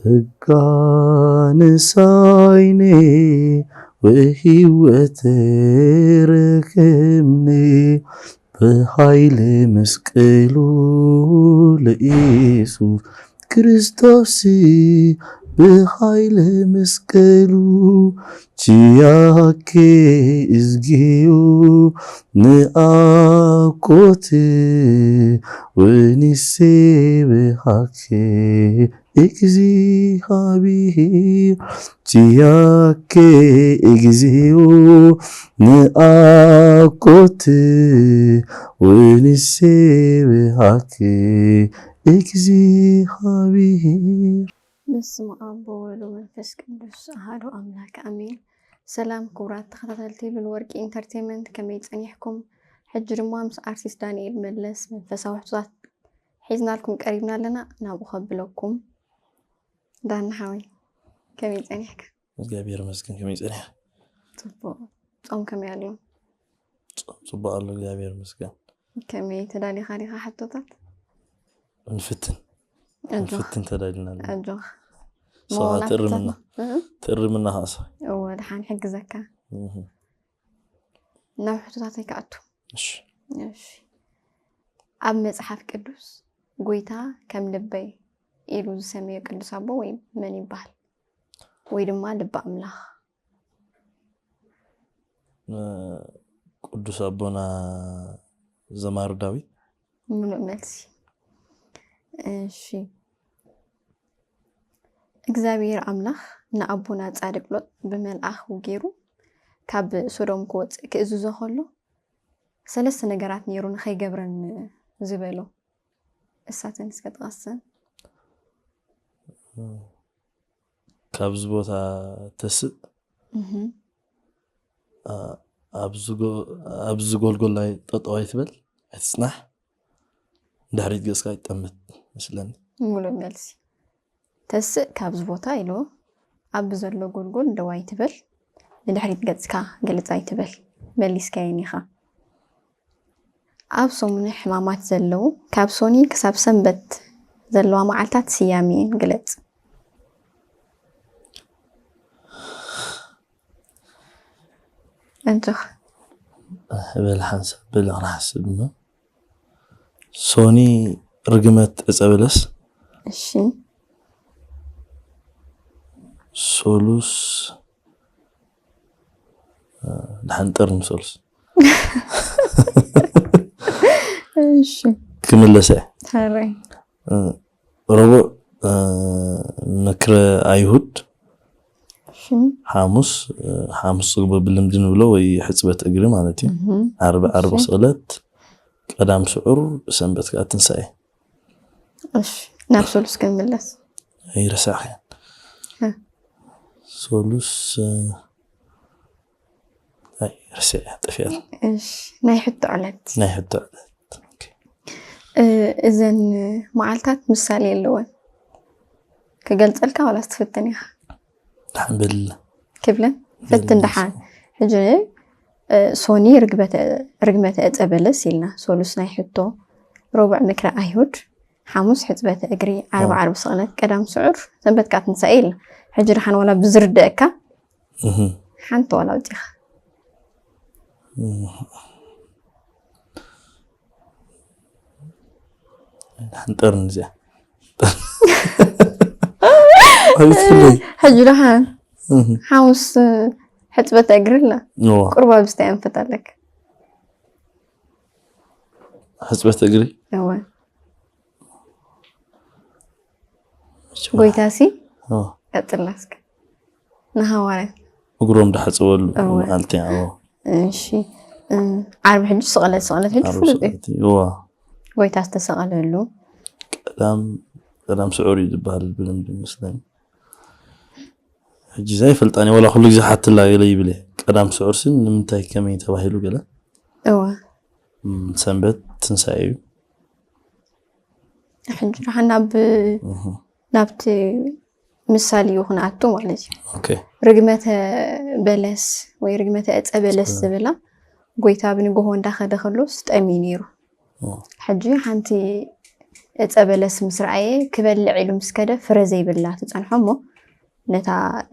ጸጋ ንሳይኒ ወህይወት ረክብኒ ብሃይሊ መስቀሉ ለኢየሱስ ክርስቶስ ብሃይሊ መስቀሉ ችያኬ እዝጊኡ ንኣኮት ወንሴብሃኬ እግዚኣብሔር ችያኬ እግዚኦ ንኣኮት ወንሴብሃኬ እግዚኣብሔር። በስመ ኣብ ወወልድ ወመንፈስ ቅዱስ ኣሐዱ ኣምላክ ኣሜን። ሰላም ክቡራት ተኸታተልቲ ሉል ወርቂ ኢንተርቴንመንት፣ ከመይ ጸኒሕኩም? ሕጂ ድማ ምስ ኣርቲስት ዳንኤል መለስ መንፈሳዊ ሕቶታት ሒዝናልኩም ቀሪብና ኣለና። ናብኡ ከብለኩም። ዳኒ ሓወይ፣ ከመይ ጸኒሕካ? እግዚኣብሔር ይመስገን። ከመይ ጸኒሐ? ጽቡቕ። ጾም ከመይ ኣሎ? ጾም ጽቡቕ ኣሎ፣ እግዚኣብሔር ይመስገን። ከመይ ተዳሊኻ ዲኻ? ሕቶታት ንፍትን ኣጆኻ። ንፍትን ተዳሊና ኣለና። ኣጆኻ። ሰብኣ መዋላት ትእርምና። እህ? ትእርምና ኸኣ ሰብ። እወ፣ ደሓን ሕግዘካ። እህ። ናብ ሕቶታተይ ክኣቱ። እሺ። እሺ። ኣብ መጽሓፍ ቅዱስ ጎይታ ከም ልበይ ኢሉ ዝሰመዮ ቅዱስ ኣቦ ወይ መን ይበሃል? ወይ ድማ ልበ ኣምላኽ? እ፣ ቅዱስ ኣቦና ዘማሪ ዳዊት። ምሉእ መልሲ። እሺ። እግዚኣብሔር ኣምላኽ ንኣቦና ጻድቅ ሎጥ ብመልኣኹ ገይሩ ካብ ሶዶም ክወጽእ ክእዝዞ ከሎ፣ ሰለስተ ነገራት ነይሩ ንኸይገብረን ዝበሎ። እሳተን እስከ ጥቀሰን። ካብዚ ቦታ ተስእ፣ እህ። ኣ-፣ ኣብዚ ጎ-፣ ኣብዚ ጎልጎል ላይ ጠጠው ኣይትበል፣ ኣይትጽናሕ፣ ድሕሪት ገጽካ ኣይትጠምት መስለኒ። ሙሉእ መልሲ። ተስእ ካብዚ ቦታ ኢሉ ኣብ ዘሎ ጎልጎል ደው ኣይትበል፣ ንድሕሪት ገጽካ ግልጽ ኣይትበል። መሊስካየን ኢኻ። ኣብ ሰሙነ ሕማማት ዘለዉ ካብ ሶኒ ክሳብ ሰንበት ዘለዋ መዓልታት ስያሜን ግለጽ። ኣጆኻ። በል ሓንሳብ በል ክሓስብ እሞ። ሶኒ ርግመት ዕፀ በለስ። እሺ። ሶሉስ፣ እ፣ ደሓን ጥር ንሶሉስ። እሺ። ክምለሰ። ሕራይ። እ፣ ረቡዕ፣ እ፣ ምክረ ኣይሁድ። እሺ። ሓሙስ፣ እ፣ ሓሙስ ጽግቦ ብልምዲ ንብሎ ወይ ሕጽበት እግሪ ማለት እዩ። እህ። ዓርቢ፣ ዓርቢ እሺ። ስቕለት፣ ቀዳም ስዑር፣ ሰንበት ከኣ ትንሳኤ። እሺ፣ ናብ ሶሉስ ክንምለስ። ኣይረሳዕኽያን። እ። ሶሉስ፣ እ፣ ኣይ፣ ረሲዐ፣ ጠፊኣት። እሺ፣ ናይ ሕቶ ዕለት። ናይ ሕቶ ዕለት። ኦኬ። እ፣ እዘን መዓልታት ምሳሌ ኣለወን። ክገልጸልካ ዋላስ ትፍትን ኢኻ? ደሓን በልልና። ክብለን? ፈትን በልልና። ደሓን። ሕጂ፣ እ፣ ሶኒ ርግበተ-፣ ርግመተ ዕፀ በለስ ኢልና። ሶሉስ ናይ ሕቶ፣ ረቡዕ ምክረ ኣይሁድ፣ ሓሙስ ሕፅበተ እግሪ፣ ዓርቢ፣ ዓርቢ ስቕለት፣ ቀዳም ስዑር፣ ሰንበት ከኣ ትንሳኤ ኢልና። ሕጂ ደሓን ዋላ ብዝርደአካ እህ። ሓንቲ ዋላ ኣውፂኻ። እህ። ሓንጠርን እዚኣ። ኣይትፍለይ። ሕጂ ደሓን እህ። ሓሙስ ሕፅበተ እግሪ ኣላ። እዋ። ቁርባ ብስታይ ኣንፈት ኣለክ። ሕፅበት እግሪ? እወ። መቸም ጎይታሲ? እወ። ቀጽልና እስከ። ንሃዋርያት። እግሮም ድሓጽበሉ እወ። መዓልቲ፣ እወ። እሺ። እም፣ ዓርቢ ሕጂ ስቕለት፣ ስቕለት ሕጂ ዓርቢ ፍሉጥ እዩ። ስቕለት እዩ፣ እወ። ጎይታ ዝተሰቐለሉ። ቀዳም፣ ቀዳም ስዑር እዩ ዝበሃል ብልምዲ ይመስለኒ። ሕጂ እዛ ኣይፈልጣን እየ፣ ዋላ ኩሉ ግዜ ሓትላ ገለ ይብል እየ። ቀዳም ስዑርሲ ንምንታይ ከመይ ተባሂሉ ገለ? እወ። እም፣ ሰንበት ትንሳኤ እዩ። ሕጂ ደሓን ናብ፣ እህ። ናብቲ ምሳሌኡ ክንኣቱ ማለት እዩ። ኦኬ። ርግመተ በለስ ወይ ርግመተ ዕፀ በለስ እህ። ዝብላ ጎይታ ብንግሆ እንዳኸደ ከሎስ ጠምዩ ነይሩ። እህ። ሕጂ ሓንቲ እፀ በለስ ምስ ረኣየ ክበልዕ ኢሉ ምስ ከደ ፍረ ዘይብላ ትፀንሖ እሞ ነታ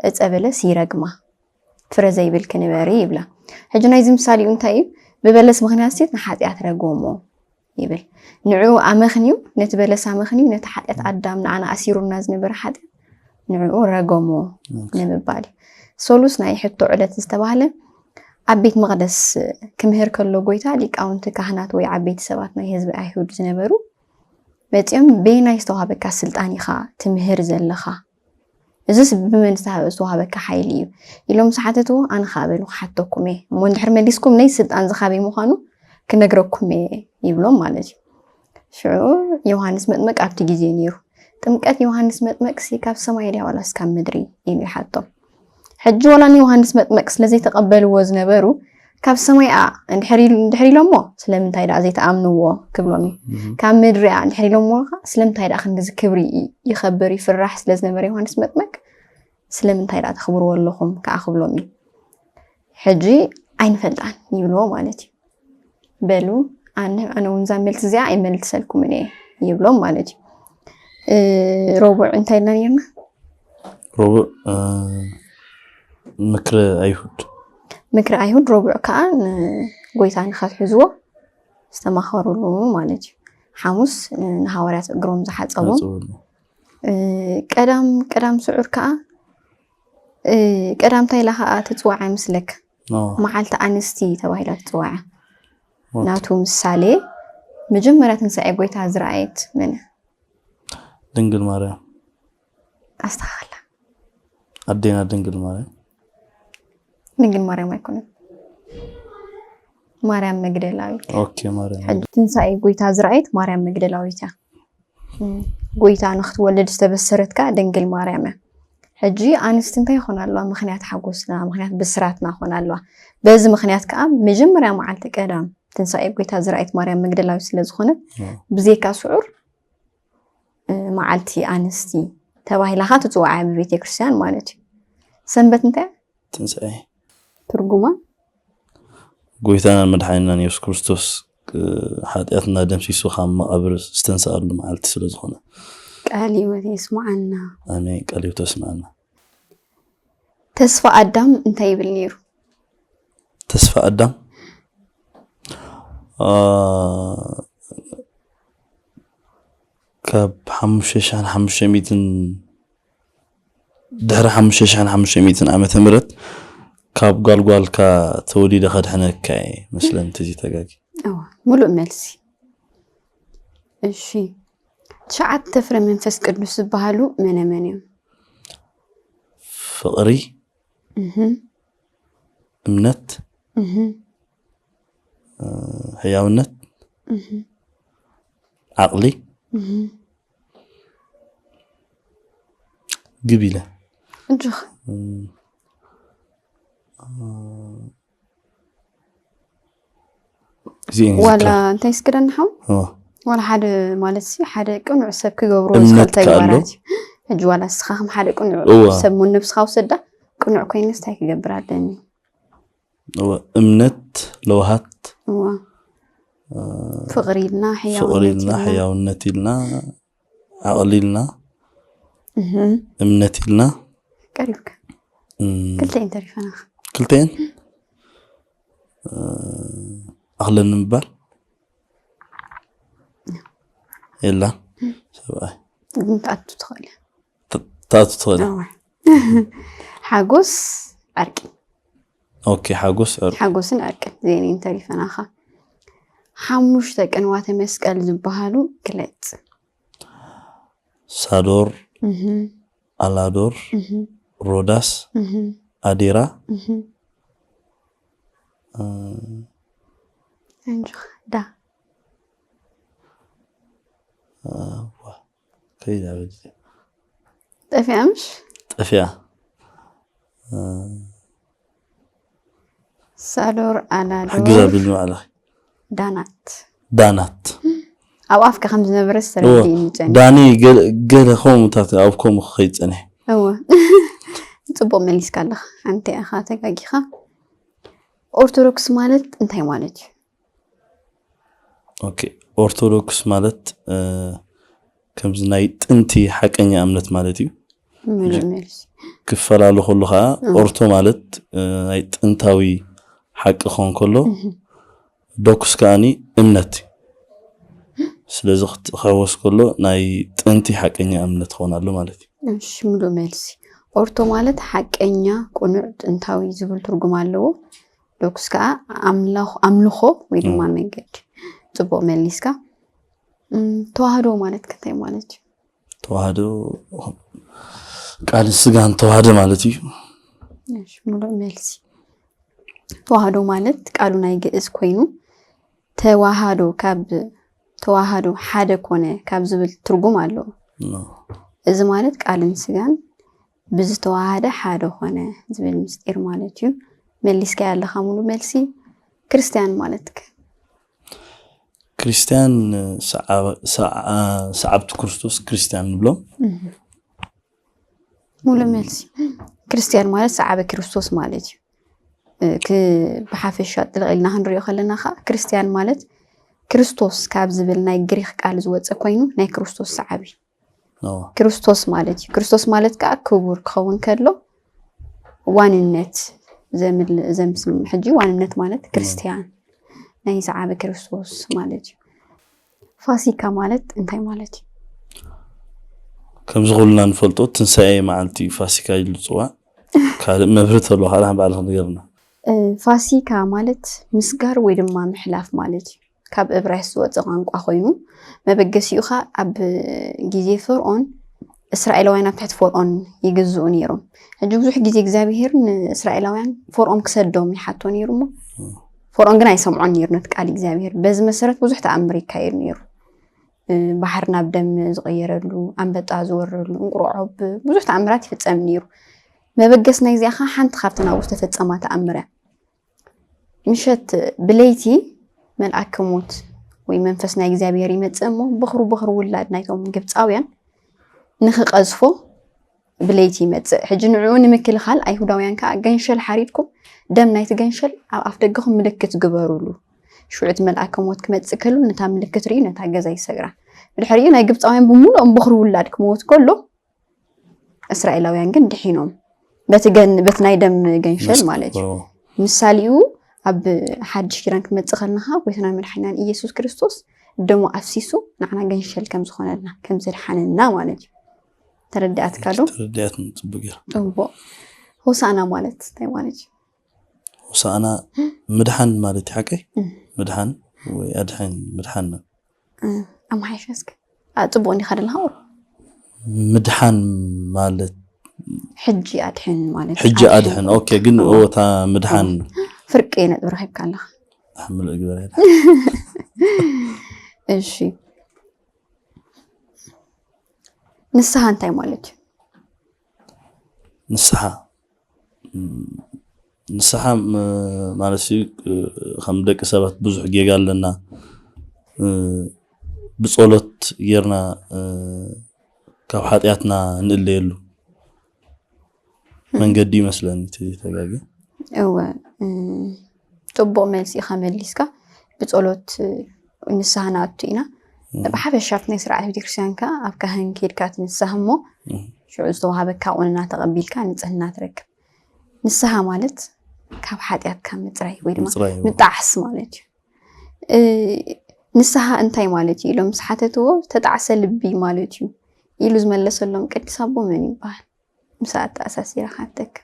እፀ በለስ ይረግማ። ፍረ ዘይብል ክንበሪ ይብላ። ሕጂ ናይዚ ምሳሌኡ እንታይ እዩ? ብበለስ ምኽንያት ሴት ንሓጢኣት ረጎሞ ይብል። ንዕኡ ኣመኽንዩ፣ ነቲ በለስ ኣመኽንዩ፣ ነቲ ሓጢኣት ኣዳም ንዓና ኣሲሩና ዝነበረ ሓጢኣት ንዕኡ ረጎሞ ንምባል እዩ። ሶሉስ ናይ ሕቶ ዕለት ዝተባህለ ኣብ ቤት መቕደስ ክምህር ከሎ ጎይታ ሊቃውንቲ ካህናት ወይ ዓበይቲ ሰባት ናይ ህዝቢ ኣይሁድ ዝነበሩ መፂኦም በየናይ ዝተዋህበካ ስልጣን ኢኻ ትምህር ዘለኻ? እዝስ ብመን ዝተሃበ ዝተዋህበካ ሓይሊ እዩ ኢሎም ምስ ሓተትዎ ኣነ ኸዓ በሉ ክሓተኩም እየ እሞ እንድሕር መሊስኩም ነይ ስልጣን ዝኻበይ ምዃኑ ክነግረኩም እየ ይብሎም ማለት እዩ። ሽዑ ዮሃንስ መጥመቅ ኣብቲ ግዜ ነይሩ። ጥምቀት ዮሃንስ መጥመቅሲ ካብ ሰማይ ድያ ዋላስ ካብ ምድሪ ኢሉ ይሓቶም። ሕጂ ዋላ ንዮሃንስ መጥመቅ ስለዘይተቐበልዎ ዝነበሩ ካብ ሰማይ ኣ እንድሕር ኢሎሞ ስለምንታይ ደኣ ዘይተኣምንዎ ክብሎም እዩ። ካብ ምድሪ ኣ እንድሕር ኢሎሞ ከ ስለምንታይ ደኣ ክንድዚ ክብሪ ይኸብር ይፍራሕ ስለዝነበረ ዮሃንስ መጥመቅ ስለምንታይ ደኣ ተኽብርዎ ኣለኹም ከዓ ክብሎም እዩ። ሕጂ ኣይንፈልጣን ይብልዎ ማለት እዩ። በሉ ኣነ ኣነ እውን እዛ መልሲ እዚኣ ኣይመልሰልኩምን እየ ይብሎም ማለት እዩ። እ፣ ረቡዕ እንታይ ኢልና ነርና? ረቡዕ እ፣ ምክሪ ኣይሁድ ምክሪ ኣይሁድ ረቡዕ ከዓ ንጎይታ ንኸትሕዝዎ ዝተማኸሩሉ ማለት እዩ። ሓሙስ ንሃዋርያት እግሮም ዝሓፀቦም ዝሓፅብሉ እ፣ ቀዳም ቀዳም ስዑር ከዓ እ፣ ቀዳምታ ኢላ ከዓ ትፅዋዕ ኣይመስለክ ኖ መዓልቲ ኣንስቲ ተባሂላ ትፅዋዕ። ወት- ናቱ ምሳሌ መጀመርያ ትንሳኤ ጎይታ ዝረኣየት መን? ድንግል ማርያም ኣስተኻኸላ ኣዴና ድንግል ማርያም ድንግል ማርያም ኣይኮነን፣ ማርያም መግደላዊት። ኦኬ ማርያም ሕጂ ትንሳኤ ጎይታ ዝረኣየት ማርያም መግደላዊት እያ። እም፣ ጎይታ ንክትወልድ ዝተበሰረት ከዓ ድንግል ማርያም እያ። ሕጂ ኣንስቲ እንታይ ይኾና ኣለዋ? ምክንያት ሓጎስና፣ ምክንያት ብስራትና ይኾና ኣለዋ። በዚ ምክንያት ከዓ መጀመርያ መዓልቲ ቀዳም ትንሳኤ ጎይታ ዝረኣየት ማርያም መግደላዊት ስለዝኾነት ኖ ብዘይካ ስዑር እ፣ መዓልቲ ኣንስቲ ተባሂላ ከዓ ትፅዋዕ ብቤተ ክርስቲያን ማለት እዩ። ሰንበት እንታይ ትንሳኤ ትርጉማ? ጎይታናን መድሓኒናን የሱስ ክርስቶስ እ፣ ሓጢኣትና ደምሲሱ ካብ መቓብር ዝተንስኣሉ መዓልቲ ስለ ዝኾነ ቃል ህይወት የስምዓና። ኣሜን። ቃል ህይወት የስምዓና። ተስፋ ኣዳም እንታይ ይብል ነይሩ? ተስፋ ኣዳም እ፣ ካብ ሓሙሽተ ሽሕን ሓሙሽተ ሚእትን ድሕሪ ሓሙሽተ ሽሕን ሓሙሽተ ሚእትን ዓመተ ምህረት ካብ ጓልጓልካ ተወሊደ ከድሕነካ እየ መስለኒ ተዘይተጋጊ እዋ፣ ሙሉእ መልሲ። እሺ፣ ትሽዓተ ፍረ መንፈስ ቅዱስ ዝበሃሉ መነ መን እዮም? ፍቕሪ እህም፣ እምነት እህም፣ ሕያውነት እህም፣ ዓቕሊ እህም። ግብ ኢለ እጅኽ እዚአን ዋላ ይዝክራ እንታይ ስክደና ሓው ኦ፣ ዋላ ሓደ ማለት ሲ ሓደ ቅኑዕ ሰብ ክገብሮ እምነት ዝኽእል ከኣሎ። ተግባራት እዩ። ሕጂ ዋላ ንስኻ ከም ሓደ ቅኑዕ እወ። ሰብ ሞ ነብስኻ ውሰዳ ቅኑዕ ኮይነስ እንታይ ክገብር ኣለኒ? እወ፣ እምነት ለውሃት እዋ እ፣ ፍቕሪ ኢልና ፍቕሪ ሕያውነት ኢልና ኢልና ሕያውነት ኢልና ዓቕሊ ኢልና እህም። እምነት ኢልና ቀሪብካ እም፣ ክልተ እየን ተሪፈናኻ። ክልተን እ፣ ኣኽለኒ ምባል የላ ሰብኣይ ግን ትኣቱ ትኽእል እያ። ት- ትኣቱ ትኽእል እያ። እዋ። ሓጎስ ዕርቂ ኦኬ ሓጎስ ዕር ሓጎስን ዕርቅን ዜኔን ተሪፈናኻ። ሓሙሽተ ቅንዋተ መስቀል ዝበሃሉ ግለጽ። ሳዶር እህም፣ ኣላዶር እህም፣ ሮዳስ እህም፣ ኣዴራ እህም። እ፣ እንጆ ዳ ዋ፣ ከይዳ በዚ ጠፊኣ ምሽ ጠፊኣ እ፣ ሳዶር ኣላዶር ሓግዛ ቢልኒ ባዕላ ዳናት ዳናት ኣብ ኣፍካ ከም ዝነበረ ዝተረድእኒ ጨኒ ዳኒ ገለ- ገለ ከምኡታት ኣብ ከምኡ ክኸይድ ፀኒሐ እወ ፅቡቅ መሊስካ ኣለኻ። ሓንቲ ኢኻ ተጋጊኻ። ኦርቶዶክስ ማለት እንታይ ማለት እዩ? ኦኬ ኦርቶዶክስ ማለት እ፣ ከምዚ ናይ ጥንቲ ሓቀኛ እምነት ማለት እዩ። ምሉእ መልሲ። ክፈላለ ከሎ ከዓ ኦርቶ ማለት ናይ ጥንታዊ ሓቂ ክኾን ከሎ፣ ዶክስ ከዓኒ እምነት እዩ። ስለዚ ክሕወስ ከሎ ናይ ጥንቲ ሓቀኛ እምነት ክኾን ኣሎ ማለት እዩ። እሺ፣ ምሉእ መልሲ። ኦርቶ ማለት ሓቀኛ፣ ቅኑዕ፣ ጥንታዊ ዝብል ትርጉም ኣለዎ። ዶክስ ከዓ ኣምልኾ ወይ ድማ መንገዲ። ፅቡቅ መሊስካ። ተዋህዶ ማለት ከ እንታይ ማለት እዩ? ተዋህዶ ቃልን ስጋን ተዋህደ ማለት እዩ። ምሉእ መልሲ። ተዋህዶ ማለት ቃሉ ናይ ግእዝ ኮይኑ ተዋሃዶ ካብ ተዋሃዶ ሓደ ኮነ ካብ ዝብል ትርጉም ኣለዎ። እዚ ማለት ቃልን ስጋን ብዝተዋሃደ ሓደ ኮነ ዝብል ምስጢር ማለት እዩ። መሊስካ ያለኻ ሙሉ መልሲ። ክርስቲያን ማለት ከ? ክርስቲያን ሰዓብቲ ክርስቶስ ክርስቲያን ንብሎም። ሙሉ መልሲ። ክርስቲያን ማለት ሰዓቢ ክርስቶስ ማለት እዩ። ብሓፈሻ ጥልቕ ኢልና ክንሪኦ ከለና ከዓ ክርስቲያን ማለት ክርስቶስ ካብ ዝብል ናይ ግሪክ ቃል ዝወፀ ኮይኑ ናይ ክርስቶስ ሰዓቢ ክርስቶስ ማለት እዩ። ክርስቶስ ማለት ከዓ ክቡር ክኸውን ከሎ ዋንነት ዘምስል። ሕጂ ዋንነት ማለት ክርስቲያን ናይ ሰዓቢ ክርስቶስ ማለት እዩ። ፋሲካ ማለት እንታይ ማለት እዩ? ከምዚ ኩልና ንፈልጦ ትንሳኤ መዓልቲ ፋሲካ ኢሉ ዝፅዋዕ ካልእ መብርህ ተሎ ካልእ ባዕልክ ንገርና። ፋሲካ ማለት ምስጋር ወይ ድማ ምሕላፍ ማለት እዩ። ካብ እብራይስ ዝወፀ ቋንቋ ኮይኑ መበገሲኡ ኸ ኣብ ግዜ ፈርኦን እስራኤላውያን ኣብ ትሕቲ ፈርኦን ይግዝኡ ነይሮም። ሕጂ ብዙሕ ግዜ እግዚኣብሄር ንእስራኤላውያን ፈርኦን ክሰዶም ይሓቶ ነይሩ እሞ ፈርኦን ግን ኣይሰምዖን ነይሩ ነቲ ቃል እግዚኣብሄር። በዚ መሰረት ብዙሕ ተኣምር ይካየድ ነይሩ። ባሕሪ ናብ ደም ዝቐየረሉ፣ ኣንበጣ ዝወረሉ፣ እንቁርዖብ ብዙሕ ተኣምራት ይፍፀም ነይሩ። መበገስ ናይ እዚኣ ኸዓ ሓንቲ ካብተን ኣብኡ ዝተፈፀማ ተኣምር እያ። ምሸት ብለይቲ መልኣከ ሞት ወይ መንፈስ ናይ እግዚኣብሔር ይመፅእ እሞ በኽሩ በኽሩ ውላድ ናይቶም ግብፃውያን ንክቐዝፎ ብለይቲ ይመፅእ። ሕጂ ንዕኡ ንምክልኻል ኣይሁዳውያን ከዓ ገንሸል ሓሪድኩም ደም ናይቲ ገንሸል ኣብ ኣፍ ደገኹም ምልክት ግበሩሉ። ሽዑ እቲ መልኣከ ሞት ክመፅእ ከሉ ነታ ምልክት ርእዩ ነታ ገዛ ይሰግራ። ብድሕሪኡ ናይ ግብፃውያን ብምሉኦም በኽሩ ውላድ ክመውት ከሎ እስራኤላውያን ግን ድሒኖም በቲ ገን በቲ ናይ ደም ገንሸል ማለት እዩ። ምሳሌኡ ኣብ ሓድሽ ኪዳን ክትመፅእ ከለኻ ጎይታና መድሓኒናን ኢየሱስ ክርስቶስ ደሙ ኣፍሲሱ ንዓና ገንሸል ከም ዝኾነልና ከም ዘድሓነና ማለት እዩ። ተረዳእትካ ዶ? ተረዳእት ጽቡቅ ገይራ። ጽቡቅ። ሆሳዕና ማለት እንታይ ማለት እዩ? ሆሳዕና ምድሓን ማለት እዩ ሓቀይ? ምድሓን ወይ ኣድሕን ምድሓን ነው። ኣምሓይሸ እስከ ጽቡቅ እንዲኻ ደለኻ? ምድሓን ማለት ሕጂ ኣድሕን ማለት ሕጂ ኣድሕን። ኦኬ፣ ግን እታ ምድሓን ፍርቂ ነጥቢ ረኺብካ ኣለኻ። ምልእ ግበር። እሺ፣ ንስሓ እንታይ ማለት እዩ? ንስሓ ንስሓ ማለት ሲ ከም ደቂ ሰባት ብዙሕ ጌጋ ኣለና። ብጸሎት ጌርና ካብ ሓጢኣትና ንእለየሉ መንገዲ ይመስለኒ እቲ ተጋጊ። እወ፣ ጽቡቕ መልሲ ኢኻ መሊስካ። ብጸሎት ንስሓ ንኣቱ ኢና። ብሓፈሻ ኣብቲ ናይ ስርዓት ቤተክርስትያን ከኣ ኣብ ካህን ኬድካ ትንሳህ እሞ ሽዑ ዝተዋሃበካ ቁንና ተቐቢልካ ንጽህና ትረክብ። ንስሓ ማለት ካብ ሓጢኣትካ ምጽራይ ወይ ድማ ምጣዕስ ማለት እዩ። ንስሓ እንታይ ማለት እዩ ኢሎም ምስ ሓተትዎ ዝተጣዕሰ ልቢ ማለት እዩ ኢሉ ዝመለሰሎም ቅዱስ ኣቦ መን ይበሃል? ምስ ኣተኣሳሲረ ክሓተካ።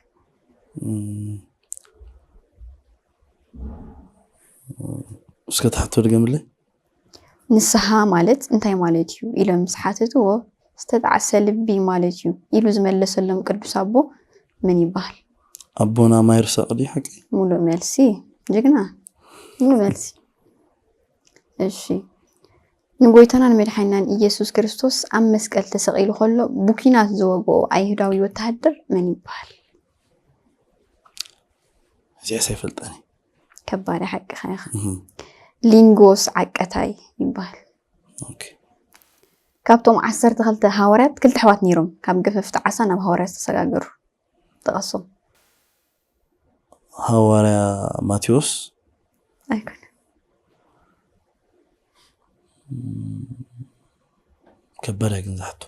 እስከ ትሓቶ ድገምለይ። ንስሓ ማለት እንታይ ማለት እዩ ኢሎም ምስ ሓተትዎ ዝተጣዕሰ ልቢ ማለት እዩ ኢሉ ዝመለሰሎም ቅዱስ ኣቦ መን ይበሃል? ኣቦና ማይርሳቕ ድዩ ሓቂ? ሙሉእ መልሲ ጅግና። ሙሉእ መልሲ። እሺ፣ ንጎይታናን መድሓኒናን ኢየሱስ ክርስቶስ ኣብ መስቀል ተሰቒሉ ከሎ ብኲናት ዝወግኦ ኣይሁዳዊ ወተሃደር መን ይበሃል? እዚኣስ ኣይፈልጠን። ከባድ ሓቂ ኸይኻ። ሊንጎስ ዓቀታይ ይበሃል። ኦኬ። ካብቶም ዓሰርተ ክልተ ሃዋርያት ክልተ ኣሕዋት ነይሮም ካብ ገፈፍቲ ዓሳ ናብ ሃዋርያት ዝተሰጋገሩ። ጥቐሶም። ሃዋርያ ማቴዎስ ኣይኮነ። ከበዳ ግን ዝሓቶ።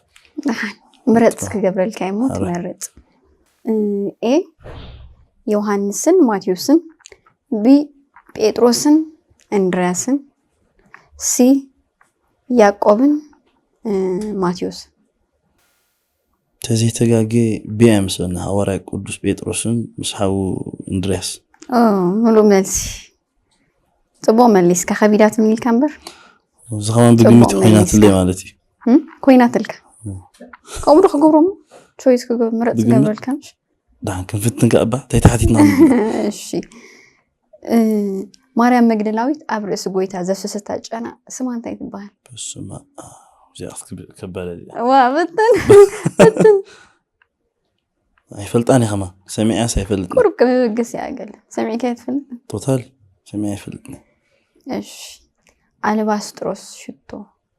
ደሓን ምረፅ ክገብረልካ እሞ ኣረ። ትመርፅ። እ፣ ኤ ዮሃንስን ማቴዎስን፣ ቢ ጴጥሮስን እንድርያስን፣ ሲ ያዕቆብን እ፣ ማቴዎስን። ተዘይተጋጌ ቢያ ምስለኒ ሃዋርያ ቅዱስ ጴጥሮስን ምስ ሓዉ እንድርያስ። ኦ፣ ምሉእ መልሲ። ፅቡቅ መሊስካ። ከቢዳትኒ ኢልካ እምበር እዚ ከማን ብግምት ጽቡቕ ኮይናትለይ መሊስካ። ማለት እዩ። እም? ኮይናትልካ። ከምኡ ዶ ክገብሮም? ቾይስ ክገብር ምረፅ ብግምት? ክገብረልካ ምሽ? ደሓን ክንፍትን ከኣ እባ እንታይ ተሓቲትና። እሺ። እ፣ ማርያም መግደላዊት ኣብ ርእሲ ጎይታ ዘፍሰሰታ ጨና ስማ እንታይ ትበሃል? በስመ ኣብ። እዚኣ ክትብ- ከበደ እዚኣ። ዋ፣ ብትን ብትን። ኣይፈልጣን እየ ከማ ሰሚዐያስ ኣይፈልጥን። ቁሩብ ክብብግስ እያ ገለ ሰሚዕካ ትፈልጥ? ቶታል ሰሚዐ ኣይፈልጥን። እሺ። ኣልባስጥሮስ ሽቶ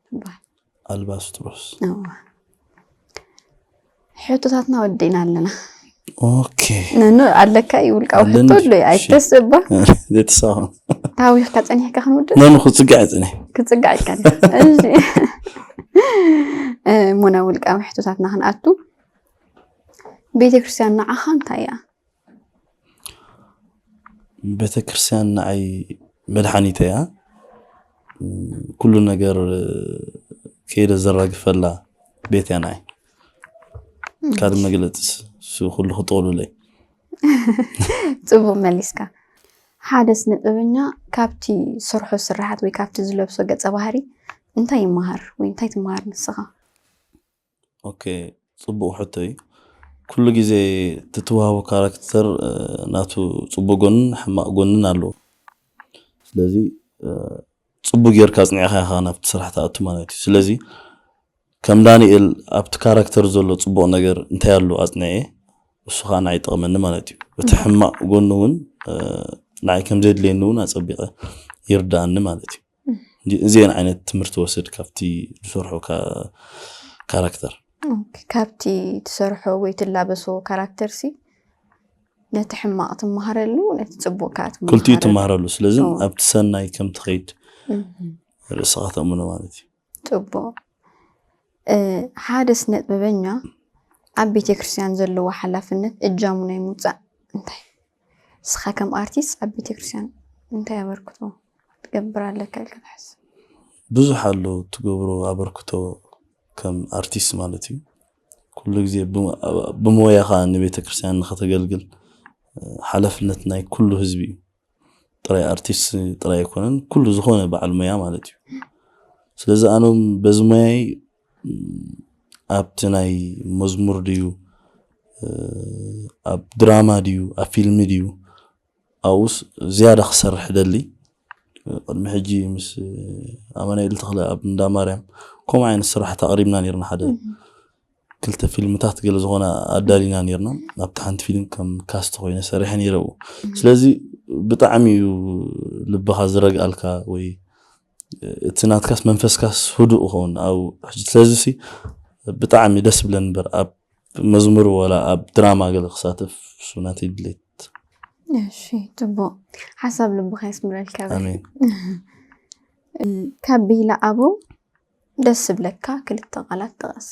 ትበሃል። ኣልባስጥሮስ። እዋ። ሕቶታትና ወዲእና ኣለና። ኦኬ። ነኖ ኣለካ እዩ ውልቃዊ ኣለኒ። ሕቶ ኣሎ እዩ። እሺ። ኣይተስባ ዘተሳሆን ታዊኽካ ጸኒሕካ ክንውድእ ነኑ ክፅጋዕ ፅነ። ክጽጋዕ ኢልካ እሺ። እሞ ናብ ውልቃዊ ሕቶታትና ክንኣቱ። ቤተክርስትያን ንዓኻ እንታይ እያ? ቤተክርስትያን ንዓይ መድሓኒት እያ። ኩሉ ነገር ከይደ ዘራግፈላ ቤት እያ ንዓይ። ካልእ መግለፂ ስ- ስ- ኩሉ ክጠቕሉለይ። ጽቡቕ መሊስካ። ሓደ ስነ ጥበበኛ ካብቲ ሰርሖ ስራሓት ወይ ካብቲ ዝለብሶ ገጸ ባህሪ እንታይ ይመሃር ወይ እንታይ ትመሃር ንስኻ? ኦኬ፣ ፅቡቕ ሕቶ እዩ። ኩሉ ግዜ ትትዋሃቦ ካራክተር ናቱ ፅቡቅ ጎንን ሕማቅ ጎንን ኣለዎ። ስለዚ ፅቡቅ ጌርካ ኣፅኒዕካ ኢኻ ናብቲ ስራሕ ትኣቱ ማለት እዩ። ስለዚ ከም ዳንኤል ኣብቲ ካራክተር ዘሎ ፅቡቅ ነገር እንታይ ኣሎ ኣፅኒዐ፣ እሱ ከዓ ንዓይ ይጠቕመኒ ማለት እዩ። እቲ ሕማቅ ጎኑ እውን ንዓይ ከም ዘድልየኒ እውን ኣፀቢቐ ይርዳኣኒ ማለት እዩ። እዚአን ዓይነት ትምህርቲ ወስድ ካብቲ ዝሰርሖ ካራክተር። ካብቲ ትሰርሖ ወይ ትላበሶ ካራክተር ሲ ነቲ ሕማቕ ትመሃረሉ ነቲ ፅቡቅ ከዓ ክልቲኡ ትመሃረሉ። ትመሃረሉ። ስለዚ እዎ። ኣብቲ ሰናይ ከም ትኸይድ እም፣ ርእስኻ ተእምኖ ማለት እዩ። ፅቡቅ። እ፣ ሓደ ስነ ጥበበኛ ኣብ ቤተ ክርስቲያን ዘለዎ ሓላፍነት እጃሙ ናይ ምውፃእ እንታይ? ንስኻ ከም ኣርቲስት ኣብ ቤተ ክርስቲያን እንታይ ኣበርክቶ ትገብር ኣለካ ኢልካ ትሓስብ? ብዙሕ ኣሎ ትገብሮ ኣበርክቶ ከም ኣርቲስት ማለት እዩ። ኩሉ ግዜ ብ- ብሞያኻ ንቤተ ክርስቲያን ንኸተገልግል ሓላፍነት ናይ ኩሉ ህዝቢ እዩ። ጥራይ ኣርቲስት ጥራይ ኣይኮነን፣ ኩሉ ዝኾነ በዓል ሞያ ማለት እዩ። ስለዚ ኣኖም በዚ ሞያይ ኣብቲ ናይ መዝሙር ድዩ፣ ኣብ ድራማ ድዩ፣ ኣብ ፊልሚ ድዩ፣ ኣብኡስ ዝያዳ ክሰርሕ ደሊ። ቅድሚ ሕጂ ምስ ኣማኑኤል ተኽለ ኣብ እንዳ ማርያም ከምኡ ዓይነት ስራሕቲ ኣቕሪብና ነርና። ሓደ ክልተ ፊልምታት ገለ ዝኾነ ኣዳሊና ነርና። ኣብቲ ሓንቲ ፊልም ከም ካስት ኮይነ ሰሪሐ ነይረ ኣብኡ። ስለዚ ብጣዕሚ እዩ ልብኻ ዝረግኣልካ ወይ እቲ ናትካስ መንፈስካስ ህዱእ ይኸውን ኣብኡ። ሕጂ ስለዚ ሲ ብጣዕሚ ደስ ብለን እምበር ኣብ መዝሙር ዋላ ኣብ ድራማ ገለ ክሳተፍ እሱ ናተይ ድሌት። እሺ፣ ፅቡቅ ሓሳብ ልብኻ የስምረልካ። በል። ኣሜን። ካብ ብሂላ ኣበው ደስ ዝብለካ ክልተ ቃላት ጥቀስ።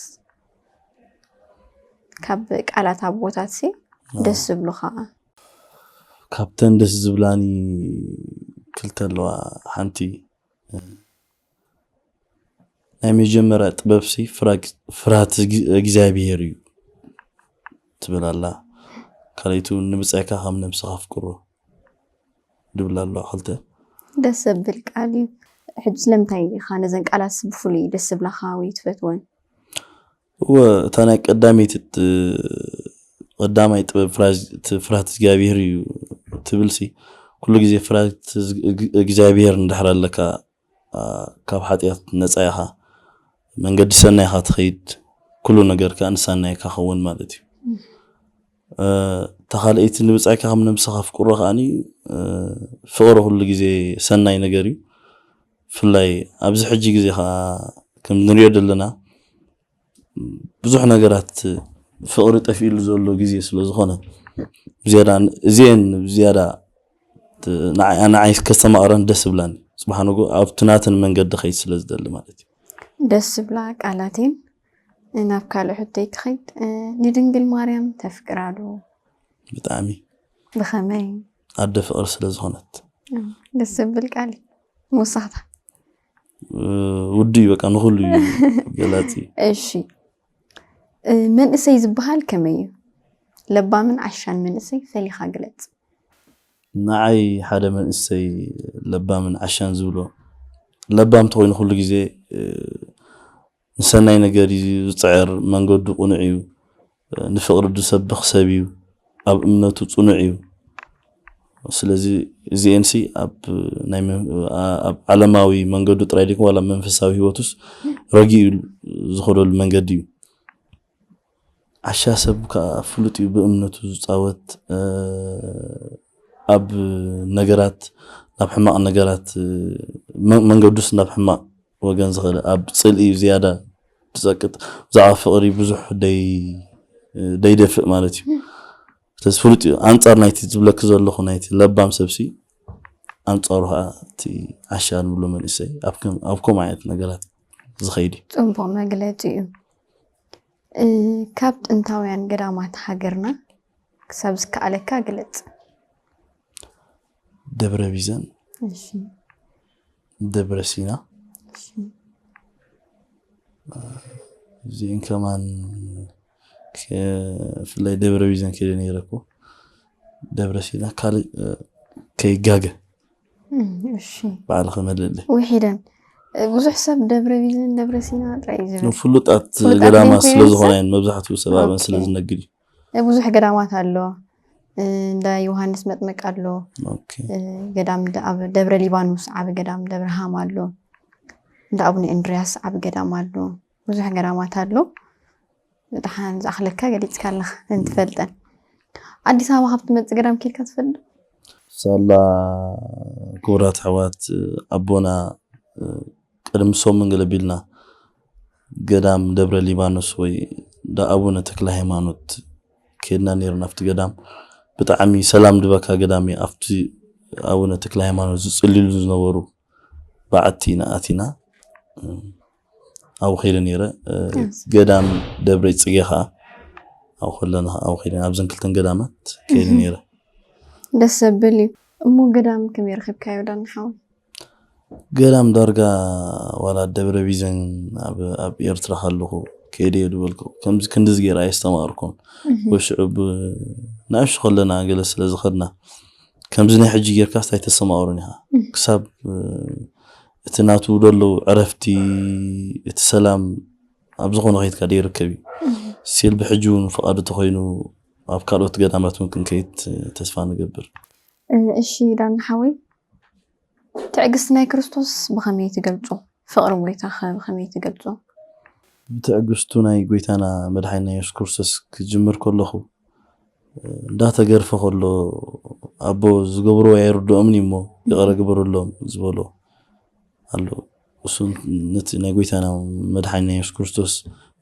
ካብ ቃላት ኣቦታት ሲ ደስ ዝብሉኻ? ካብተን ደስ ዝብላኒ ክልተ ኣለዋ። ሓንቲ ናይ መጀመርያ ጥበብ ሲ ፍራግ- ፍርሃት እግ- እግዚኣብሄር እዩ ትብል ኣላ። ካልኣይቱ ንብጻይካ ከም ነብስኻ ኣፍቅሮ ድብል ኣሎ። ክልተ ደስ ዘብል ቃል እዩ። ሕጂ ስለምንታይ ኢኻ ነዘን ቃላት ብፍሉይ ደስ ዝብላኻ ወይ ትፈትወን? እወ፣ እታ ናይ ቀዳመይቲ ት- ቀዳማይ ጥበብ ፍራዝ- ት- ፍርሃት እግዚኣብሄር እዩ ትብል ሲ ኩሉ ግዜ ፍርሃት እግ- እግዚኣብሄር እንድሕር ኣለካ፣ ኣ፣ ካብ ሓጢኣት ነፃ ኢኻ፣ መንገዲ ሰናይ ኢኻ ትኸይድ፣ ኩሉ ነገር ከዓ ንሰናይ ክኸውን ማለት እዩ። እ፣ እታ ካልኣይቲ ንብጻይካ ከም ነብስኻ ኣፍቅሮ ከዓኒ፣ እ፣ ፍቕሪ ኩሉ ግዜ ሰናይ ነገር እዩ። ብፍላይ ኣብዚ ሕጂ ግዜ ከዓ ከም ንሪኦ ዘለና ብዙሕ ነገራት ፍቕሪ ጠፊእሉ ዘሎ ግዜ ስለ ዝኾነ ብዝያዳ ን- እዚአን ብዝያዳ ት- ንዓይ ንዓይ ከስተማቕረን ደስ ብላኒ። ጽባሕ ንግሆ ኣብቲ ናተን መንገዲ ከይድ ስለ ዝደሊ ማለት እዩ። ደስ ዝብላ ቃላት እየን። ናብ ካልእ ሕቶይ ክኸይድ፣ እ፣ ንድንግል ማርያም ተፍቅራ ዶ? ብጣዕሚ ብኸመይ? ኣደ ፍቕሪ ስለ ዝኾነት። ደስ ዝብል ቃል እዩ። መወሳኽታ። እ፣ ውዱ እዩ፣ በቃ ንኹሉ እዩ ገላጺ። እሺ፣ እ፣ መንእሰይ ዝበሃል ከመይ እዩ? ለባምን ዓሻን መንእሰይ ፈሊኻ ግለጽ። ንዓይ ሓደ መንእሰይ ለባምን ዓሻን ዝብሎ፣ ለባም ተኾይኑ ኩሉ ግዜ፣ እ፣ ንሰናይ ነገር እዩ ዝጽዕር፣ መንገዱ ቅኑዕ እዩ፣ እ፣ ንፍቕሪ ዝሰብኽ ሰብ እዩ፣ ኣብ እምነቱ ጽኑዕ እዩ። ስለዚ እዚኤንሲ ኣብ ናይ መን-፣ ኣ-፣ ኣብ ዓለማዊ መንገዱ ጥራይ ደይኮን ዋላ መንፈሳዊ ህይወቱስ ረጊኡ ዝኸደሉ መንገዲ እዩ። ዓሻ ሰብ ከዓ ፍሉጥ እዩ ብእምነቱ ዝጻወት፣ እ፣ ኣብ ነገራት፣ ናብ ሕማቕ ነገራት፣ እ፣ መ-፣ መንገዱስ ናብ ሕማቕ ወገን ዝኸደ፣ ኣብ ጽልኢ ዝያዳ ዝጸቅጥ፣ ብዛዕባ ፍቕሪ ብዙሕ ደይ-፣ ደይደፍእ ማለት እዩ። ስለዚ ፍሉጥ እዩ። ኣንጻር ናይቲ ዝብለኪ ዘለኹ ናይቲ ለባም ሰብሲ፣ ኣንጻሩ ከዓ እቲ ዓሻ ንብሎ መንእሰይ ኣብ ከም-፣ ኣብ ከምኡ ዓይነት ነገራት ዝኸይድ እዩ። ጽቡቕ መግለጺ እዩ። እ፣ ካብ ጥንታውያን ገዳማት ሃገርና ክሳብ ዝከኣለካ ግለጽ። ደብረ ቢዘን፣ እሺ፣ ደብረ ሲና፣ እሺ። እዚአን ከማን ከ-፣ ብፍላይ ደብረ ቢዘን ከይደ ነይረ እኮ። ደብረ ሲና ካልእ፣ እ፣ ከይጋገ እም፣ እሺ። ባዕልኸ መልእለ። ውሒደን። እ፣ ብዙሕ ሰብ ደብረ ቢዘን ደብረ ሲና ጥራይ እዩ ዝብል። ፍሉጣት ፍሉጣት ገዳማት ዘይኮይኑ ስለ ዝኾነ ሰብ? እየን መብዛሕትኡ ሰብ ኣብአን ኦኬ። ስለ ዝነግድ እዩ። እ፣ ብዙሕ ገዳማት ኣሎ። እ፣ እንዳ ዮሃንስ መጥምቅ ኣሎ። ኦኬ። እ፣ ገዳም ደ-፣ ኣብ ደብረ ሊባኖስ ዓቢ ገዳም ደብረ ሃም ኣሎ። እንዳ ኣቡነ እንድርያስ ዓቢ ገዳም ኣሎ። ብዙሕ ገዳማት ኣሎ። ብድሓን ዝኣኽለካ ገሊጽካ ኣለኻ፣ እንትፈልጠን። ኣዲስ ኣበባ ካብ ትመጽእ ገዳም ኬድካ ትፈልጥ? ሳላ ክቡራት ኣሕዋት ኣቦና፣ እ፣ ቅድሚ ሰሙን ገለ ቢልና ገዳም ደብረ ሊባኖስ ወይ እንዳ ኣቡነ ተክለ ሃይማኖት ከድና ነይርና። ኣብቲ ገዳም ብጣዕሚ ሰላም ድበካ ገዳም እዩ። ኣብቲ ኣቡነ ተክለ ሃይማኖት ዝጽልሉ ዝነበሩ በዓቲ ኢና ኣቲና፣ እ፣ ኣብኡ ከይደ ነይረ። እ፣ ደስ። ገዳም ደብረ ጽጌ ከዓ ኣብኡ ከለና ኣብኡ ከይደ፣ ኣብዘን ክልተን ገዳማት ከይደ እህ። ነይረ። ደስ ዘብል እዩ። እሞ ገዳም ከመይ ረኺብካዮ ዳኒ ሓወይ? ገዳም ዳርጋ ዋላ ደብረ ቢዘን ኣብ፣ ኣብ ኤርትራ ከለኹ ከይደ እየ ዝበልኩ። ከምዚ ክንድዚ ገይረ ኣየስተማቕርኩን። እህ። ወይ ሽዑ ብ-፣ ንኣሽቱ ከለና ገለ ስለ ዝኸድና፣ ከምዚ ናይ ሕጂ ጌርካስ ኣይተስተማቕሩን ኢኻ። እህ። ክሳብ፣ እ፣ እቲ ናቱ ደሎ ዕረፍቲ፣ እቲ ሰላም ኣብ ዝኾነ ከይድካ ደይርከብ እዩ። እህ። ስቲል ብሕጂ እውን ፍቓዱ ተኾይኑ ኣብ ካልኦት ገዳማት እውን ክንከይድ ተስፋ ንገብር። እ፣ እሺ ዳኒ ሓወይ፣ ትዕግስቲ ናይ ክርስቶስ ብኸመይ ትገልጾ? ፍቕሪ ጎይታኸ ብኸመይ ትገልጾ? ብትዕግስቱ ናይ ጎይታና መድሓኒና የሱስ ክርስቶስ ክጅምር ከለኹ፣ እ፣ እንዳተገርፈ ከሎ፣ ኣቦ ዝገብርዎ ኣይርድኦምን እዩ እሞ ይቕረ ግበሩሎም ዝበሎ ኣሎ። እሱ ነቲ ናይ ጎይታና መድሓኒና የሱስ ክርስቶስ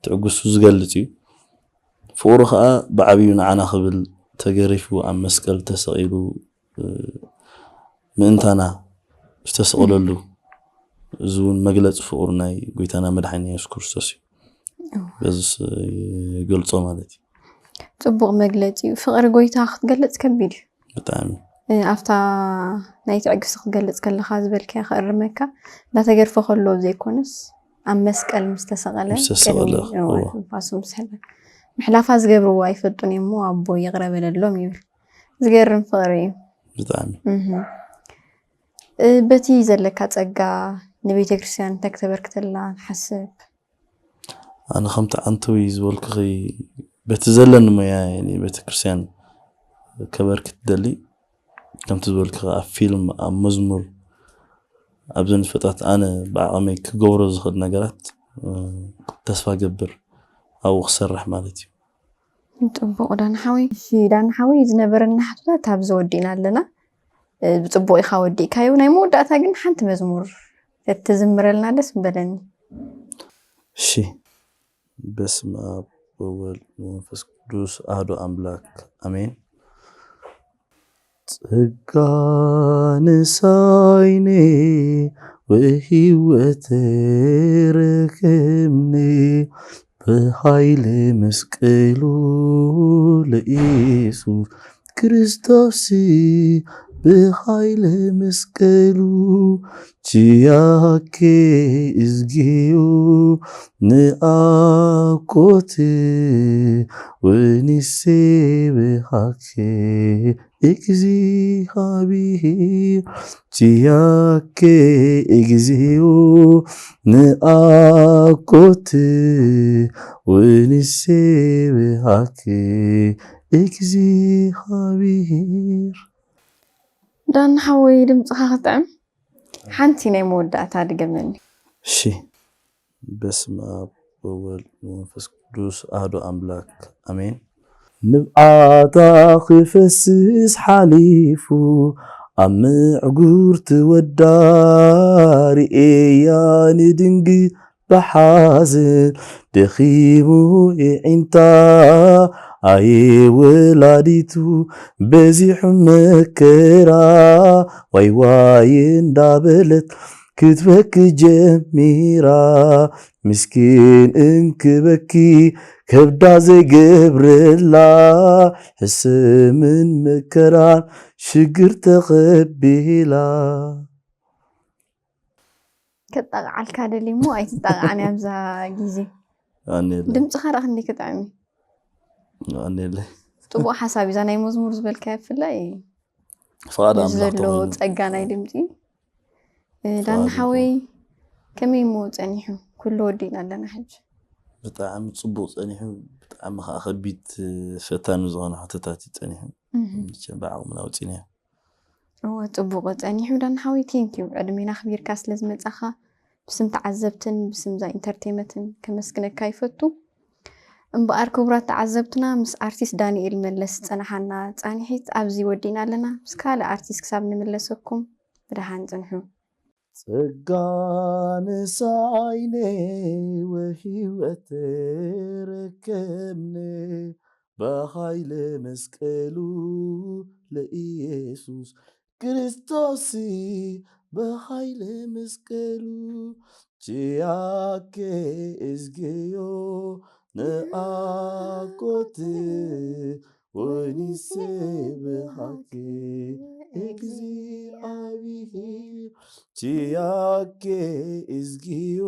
ትዕግስቱ ዝገልጽ እዩ። ፍቕሩ ኸኣ ብዓብዩ ንዓና ክብል ተገሪፉ ኣብ መስቀል ተሰቒሉ፣ እ፣ ምእንታና ዝተሰቐለሉ፣ እዚ እውን መግለጺ ፍቕሩ ናይ ጎይታና መድሓኒና የሱስ ክርስቶስ እዩ። እዎ። በዚ ስ-፣ ይገልጾ ማለት እዩ። ጽቡቕ መግለጺ እዩ። ፍቕሪ ጎይታ ክትገልጽ ከቢድ እዩ። ብጣዕሚ። እ፣ ኣብታ ናይ ትዕግስቲ ክትገልጽ ከለኻ ዝበልካያ ክእርመካ፣ እንዳተገርፈ ከሎ ዘይኮነስ ኣብ መስቀል ምስ ተሰቐለ፣ ምስ ተሰቐለ፣ ቅድሚ፣ እዎ፣ እዎ። ትንፋሱ ምስ ሕለ-፣ ምሕላፋ ዝገብርዎ ኣይፈልጡን እዮም እሞ ኣቦ ይቕረ በለሎም ይብል። ዝገርም ፍቕሪ እዩ። ብጣዕሚ። እህ። እ፣ በቲ ዘለካ ጸጋ ንቤተ ክርስቲያን እንታይ ክተበርክተላ ንሓስብ? ኣነ ከምቲ ዓንተዊ ዝበልኩኺ በቲ ዘለኒ ሞያ ንቤተ ክርስቲያን ከበርክት ደሊ። ከምቲ ዝበልኩኺ ኣብ ፊልም፣ ኣብ መዝሙር፣ ኣብዘን ፍጥረት ኣነ ብዓቕመይ ክገብሮ ዝኽእል ነገራት፣ እ፣ ተስፋ ገብር ኣብኡ ክሰርሕ ማለት እዩ። ጽቡቕ ዳኒ ሓወይ። እሺ ዳኒ ሓወይ፣ ዝነበረና ሕቶታት ኣብዚ ወዲእና ኣለና። እ፣ ብጽቡቕ ኢኻ ወዲእካዮ። ናይ መወዳእታ ግን ሓንቲ መዝሙር ተትዝምረልና ደስ ምበለኒ። እሺ። በስመ ኣብ ወወልድ ወመንፈስ ቅዱስ ኣሐዱ ኣምላክ ኣሜን። ጸጋ ንሳይኔ ወህይወት ረከብኔ ብኃይለ መስቀሉ ለኢየሱስ ክርስቶስ ብኃይለ መስቀሉ ቺያኬ እዝጊዮ ንአኮት ወንሴብሃኬ እግዚአብሔር ቺያኬ እግዚኦ ንአኮት ወንሴብሃኬ እግዚአብሔር። ዳን ሓወይ ድምፅኻ ክጥዕም ሓንቲ ናይ መወዳእታ ድገመኒ። እሺ። በስመ አብ ወወልድ ወመንፈስ ቅዱስ አሐዱ አምላክ አሜን። ንብዓታ ክፈስስ ሓሊፉ ኣብ ምዕጉርቲ ወዳ ርእያ ንድንግል ብሓዘን ደኺሙ የዒንታ ኣየ ወላዲቱ በዚሑ መከራ ዋይ ዋይ እንዳበለት ክትበኪ ጀሚራ ምስኪን እንክበኪ ከብዳ ዘይገብረላ ሕስምን መከራን ሽግር ተቐቢላ። ከጣቕዓልካ ደልዩ እሞ ኣይትጣቕዓን ኣብዛ ግዜ። ኣኔለ ድምፅኻ ዳኣ ክንደይ ክጥዕም እዩ። ኣኔለ ጥቡቕ ሓሳብ እዩ። እዛ ናይ መዝሙር ዝበልካዮ ብፍላይ ፍቓድ ነዚ ኣምላኽ ዘሎ ተኾይኑ ጸጋ ናይ ድምፂ። እ፣ ዳኒ ፍቓድ ሓወይ ከመይ እሞ ጸኒሑ? ኩሉ ወዲእና ኣለና ሕጂ። ብጣዕሚ ጽቡቕ ጸኒሑ። ብጣዕሚ ከዓ ከቢድ ፈታኒ ዝኾነ ሕቶታት እዩ ጸኒሑ። እህ፣ መቸም ብዓቕምና ኣውፂናዮ። እወ ጽቡቕ ጸኒሑ ዳኒ ሓወይ፣ ቴንኪዩ ዕድሜና ኣኽቢርካ ስለ ዝመጻኻ ብስም ተዓዘብትን ብስም እዛ ኢንተርቴመንትን ከመስግነካ ይፈቱ። እምበኣር ክቡራት ተዓዘብትና ምስ ኣርቲስት ዳንኤል መለስ ዝጸናሓና ጻንሒት ኣብዚ ወዲእና ኣለና። ምስ ካልእ ኣርቲስት ክሳብ ንምለሰኩም ብደሓን ጽንሑ። ጸጋ ንሳይነ ወህይወት ረከብነ በኃይለ መስቀሉ ለኢየሱስ ክርስቶስ በኃይለ መስቀሉ ቺያኬ እዝግዮ ንአኮት ወንሴብሃኬ እግዚአብሔር ቺያኬ እዝግዮ